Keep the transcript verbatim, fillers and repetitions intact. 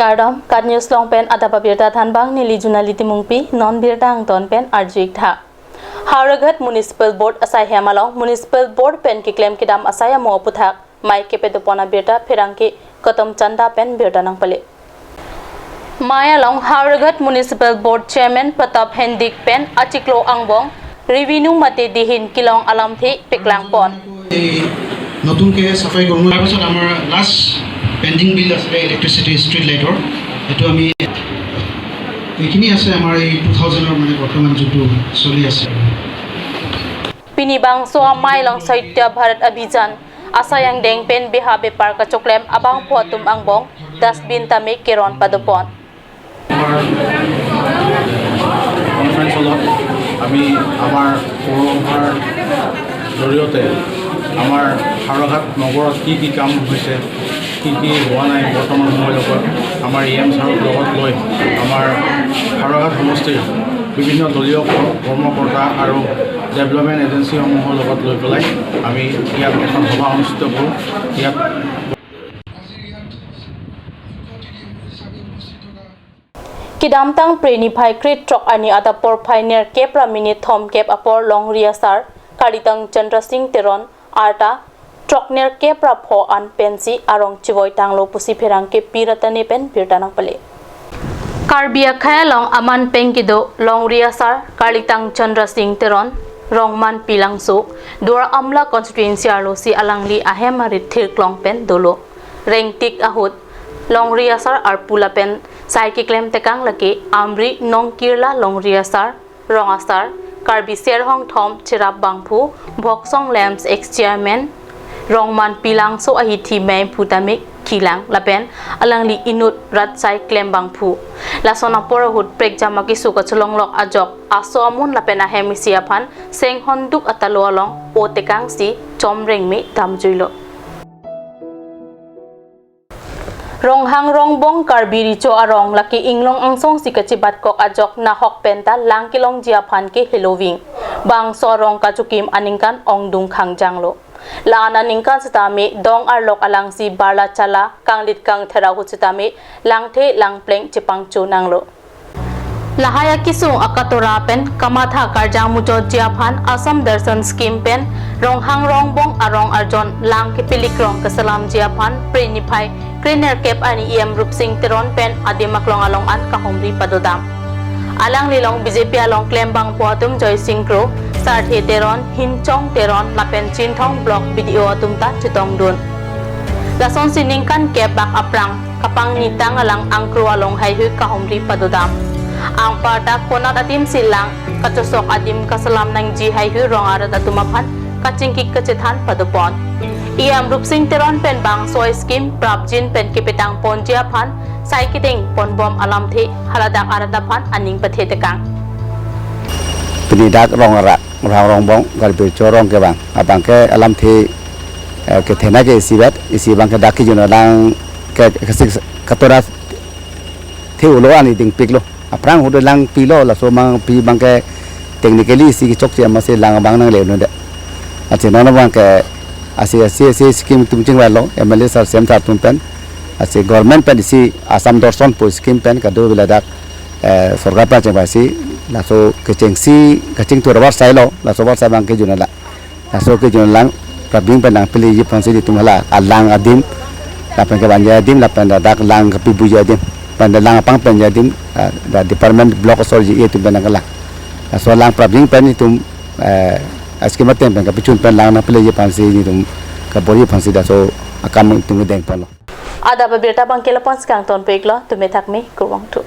Kardom, KAT News along pen adap abirta thanbang neli Junali Timungpi, non birta angton pen arju-ik tha. Howraghat Municipal Board asaihem along Municipal Board pen keklem kedam asai amo aputhak mei kepedopon abirta pherangke Gautam Chanda pen birta nangpale. Mei along Howraghat Municipal Board Chairman Pratap Hendik pen achiklo angbong revenue mate dihin kelong alamthe peklangpon. এই নতুনকে চাফাই কৰ্ম, তাৰপিছত আমাৰ last pending বিল আছিলে electricity street লাইটৰ, এইটো আমি, এইখিনি আছে আমাৰ এই টু থাউজেণ্ডৰ মানে বৰ্তমান যোনটো চলি আছে। Pini bangso amei along Swachh Bharat Abhiyan asai angdeng pen beha bepar kachoklem abangphu atum angbong dustbin tame keron padopon. আমাৰ কনফাৰেন্স হলত আমি আমাৰ পৌৰসভাৰ জৰিয়তে আমাৰ হাওৰাঘাট নগৰত কি কি কাম হৈছে, কি কি হোৱা নাই, বৰ্তমান সময়লৈকে আমাৰ ই এম ছাৰক লগত লৈ আমাৰ হাওৰাঘাট সমষ্টিৰ বিভিন্ন দলীয় ক-, কৰ্মকৰ্তা আৰু ডেভেলপমেণ্ট এজেঞ্চিসমূহৰ লগত লৈ পেলাই আমি ইয়াত এখন সভা অনুষ্ঠিত কৰোঁ। ইয়াত Kedamtang Phre niphai krethrok arni adap porphai nerkep ra minit thomkep apor longri asar Karlitang Chandra Singh Teron arta throknerkep ra pho an pensi arong chevoi tanglo pusi pherangke Pi Ratane pen birta nangpale. Karbi akhei along aman pen kedo longri asar Karlitang Chandra Singh Teron, Rongmanpi Langso, Duar Amla constituency arlosi alangli ahem arit thirklong pen dolo. Rengtik ahut longri asar arpu lapen sai keklem tekang lake Amri Nongkirla longri asar, rong asar, Karbi Serhong Thom cherap bangphu, Bhoksong Lamps ex chairman Rongmanpi Langso ahithi mei phu tame kelang lapen alangli inut rat sai klem bangphu. Lason apor ahut prekjam akeso kacholonglok ajok aso amun lapen ahem isi aphan senghonduk atalo along o tekangsi chomreng me damjuilo. Ronghang Rongbong Karbi Recho arong lake inglong angsongsi kachebatkok ajok nahok penta lang kelongji aphan ke heloving. Bangso arong kachokim aningkan ongdung khangjanglo. La-an aningkan setame dong arlok alangsi barla chala kanglit kangthera ahut setame langthe langpleng chepangcho nanglo. Lahai akesung akatora pen kamatha karjang mujotji aphan Assam Darshan Scheme pen Ronghang Rongbong arong arjon lang kepelik rong keselamji aphan Phre niphai krenerkep arni E M Rupsing Teron pen adim aklong along an kahumri padodam. Alangli along B J P along klembangpo atum Joysing Kro, Sarthe Teron, Hinchong Teron lapen Chinthong Block B D O atum ta chetongdun. Lasonsi ningkan kep bak aphrang kapangnitang alang angkro along haihui kahumri padodam. Anparta konat adim si lang kachosok adim kaselam nangji haihui rong arat atum aphan kachingki kachethan padopon. E M Rupsing Teron pen bangso scheme prapjin pen kepetang ponji aphan sai kedeng ponbom alamthe haladak arat aphan aning pathe tekang. Pini dak rong arat, Ronghang Rongbong Karbi Recho arong kevang abang ke alamthe, eh, kethena ke isi vet, isi abang ke dak kejun alang ke, ke sik katora the ulo ani dingpiklo. Aphrang ahut lang pilo, laso mang pi abang ke technically isi kechokche amatsi lang abang nangle un'edet. Ansi non abang ke ansi, ansi, ansi scheme atum chingvailo, M L A sir, C M sir atum pen. Ansi government pen isi Assam Darshan pu scheme pen kado ave ladak, eh, sorkar pen chingvaisi, laso kechengsi kachingthur avarsai lo, laso avarsai abang kejun alang. Laso kejun alang prapjin pen nangpeleji aphansi itum hala alang adim, lapen kevanji adim, lapen ladak lang kapibuji adim, pen lang apang penji adim, ah, da department block asor ji atum pen nangkelang. Laso lang prapjin pen itum, eh, scheme ateng pen kapachun pen lang nangpeleji aphansi itum kabor-i aphansi laso akam itum kedengponlo. Adap abirta abang ke la-an pensi kangtonpiklo, tumi thakmi, kurvangthu.